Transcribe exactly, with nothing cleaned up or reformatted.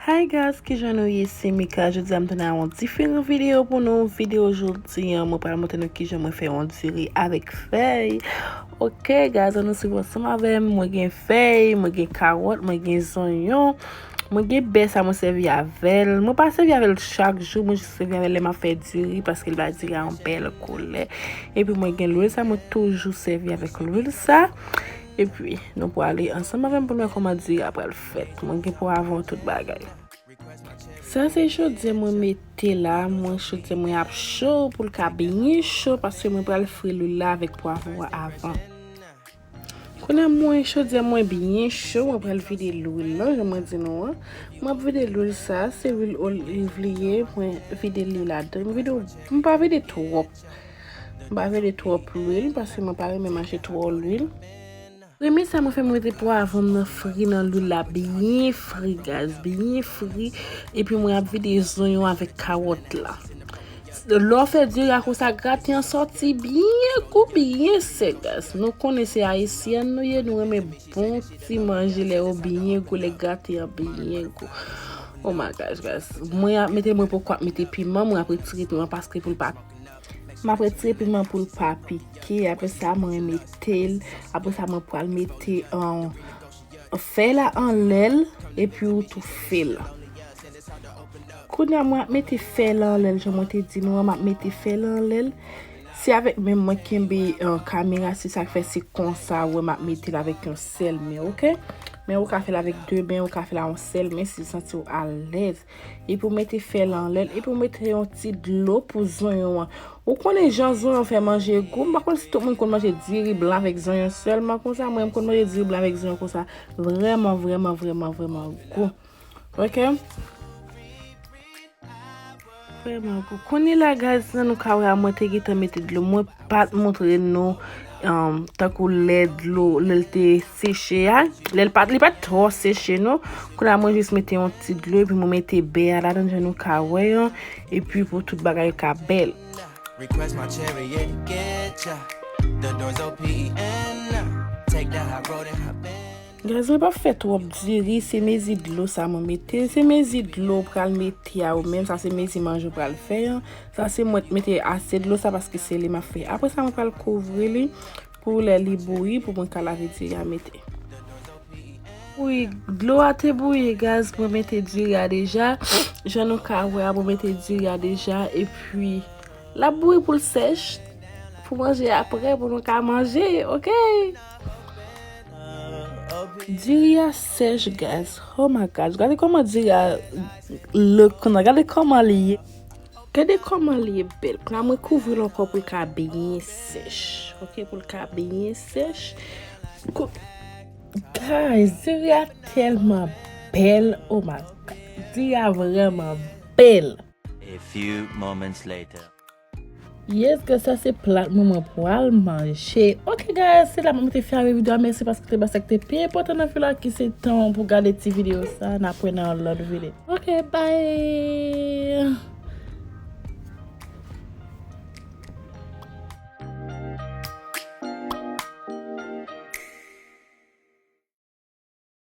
Hi guys, kijan nou ye? Se Mika. Jodi a m tounen a yon diferan videyo pou nou. Videyo jodi a, mwen pral montre nou kijan mwen fè yon diri avèk fèy. Ok, guys, ann nou swiv ansanm avè m. Mwen gen fèy, mwen gen kawòt, mwen gen zonyon. Mwen gen bè sa mwen sèvi avè l. Mwen pa sèvi avè l chak jou, mwen jis sèvi avè l lè m ap fè diri, paske l ba diri a yon bèl koulè. Epi mwen gen lwil sa, mwen toujou sèvi avèk lwil sa. Epi, nou pwale ansanm avè m pou n wè kòman diri a pral fèt. Mwen gen pwavwon, tout bagay. Sa se chodyè mwen mete la, mwen chodyè mwen ap cho pou l ka byen cho, paske mwen pral fri lwil la avèk pwavwon an avan. Kounye a mwen chodyè mwen byen cho, mwen pral vide lwil lan, jan mwen di nou an. Mwen ap vide lwil sa, se lwil oliv li ye, mwen vide li ladan. Mwen vide, mwen pa vide twòp. Mwen pa vide twòp lwil, paske mwen pa renmen manje twò lwil. Premye sa mwen fè, mwen mete pwavwon m nan fri nan lwil la, byen fri, guys, byen fri. Epi mwen ap vide zonyon avèk kawòt la. Lè w fè diri a konsa, graten an sòti byen gou, byen sèk, guys. Nou konnen se ayisyèn nou ye, nou renmen bon ti manje lè yo byen gou, lè graten an byen gou. Oh my gosh, guys. Mwen ap mete, mwen poko ap mete piman, mwen ap retire piman paske pou l pa, m ap retire piman pou l pa pike. Apre sa, mwen mete l. Apre sa, mwen pral mete, um, fèy la anlè l, epi ou toufe l. Kounye a, mwen ap mete fèy la anlè l, jan mwen te di nou an, m ap mete fèy la anlè l. Se avèk men mwen kenbe, uh, kamera, se sa k fè se konsa, wè, m ap mete l avèk yon sèl men, ok? Men ou ka fè l avèk de men, ou ka fè l a yon sèl men, si w santi w alèz. Epi w mete fèy la anlè l, epi w mete yon ti dlo pou zonyon an. Ou konnen jan zonyon fè manje gou, m pa konn si tout moun konn manje diri blan avèk zonyon sèlman konsa, mwen m konn manje diri blan avèk zonyon konsa, vrèman, vrèman, vrèman, vrèman gou. Ok? Vrèman gou. Kounye la, guys, jan nou ka wè a, mwen te gentan mete dlo. Mwen pa t montre nou, um, tankou lè dlo, lè l te seche a. Lè l pa t, li pa t twò seche, non. Kounye a, mwen jis mete yon ti dlo, epi mwen mete bè a ladan, jan nou ka wè an. Epi pou tout bagay ka bèl. Request my chariot, get ya. The doors O P E N now. Take that high road and hop in. Guys, mwen p ap fè twòp diri, se mezi dlo sa mwen mete. Se mezi dlo w pral mete a ou menm, sa se mezi manje w pral fè an. Sa se mwen k mete ase dlo sa paske se li m ap fè. Apre sa, mwen pral kouvri li pou lè li bouyi, pou mwen ka lave diri a mete. Wi, dlo a te bouyi, guys, mwen mete diri a deja. Jan nou ka wè a, mwen mete diri a deja, epi l ap bouyi pou l sèch, pou manje a prè, pou nou ka manje, ok? Diri a sèch, guys. Oh my God. Gade kòman diri a look kounye a. Gade kòman li ye. Gade kòman li ye bèl. Kounye a mwen kouvri l ankò pou l ka byen sèch. Ok, pou l ka byen sèch. Kou-, guys, diri a tèlman bèl. Oh my God. Diri a vrèman bèl. A few moments later. Yes, guys, sa se plat mwen mwen pral manje. Ok, guys, se la mwen te fè avè videyo a. Mèsi paske te ba sa ki te pi enpòtan nan vi la, ki se tan pou gade ti videyo sa. N ap wè nan yon lòt videyo. Ok, bye.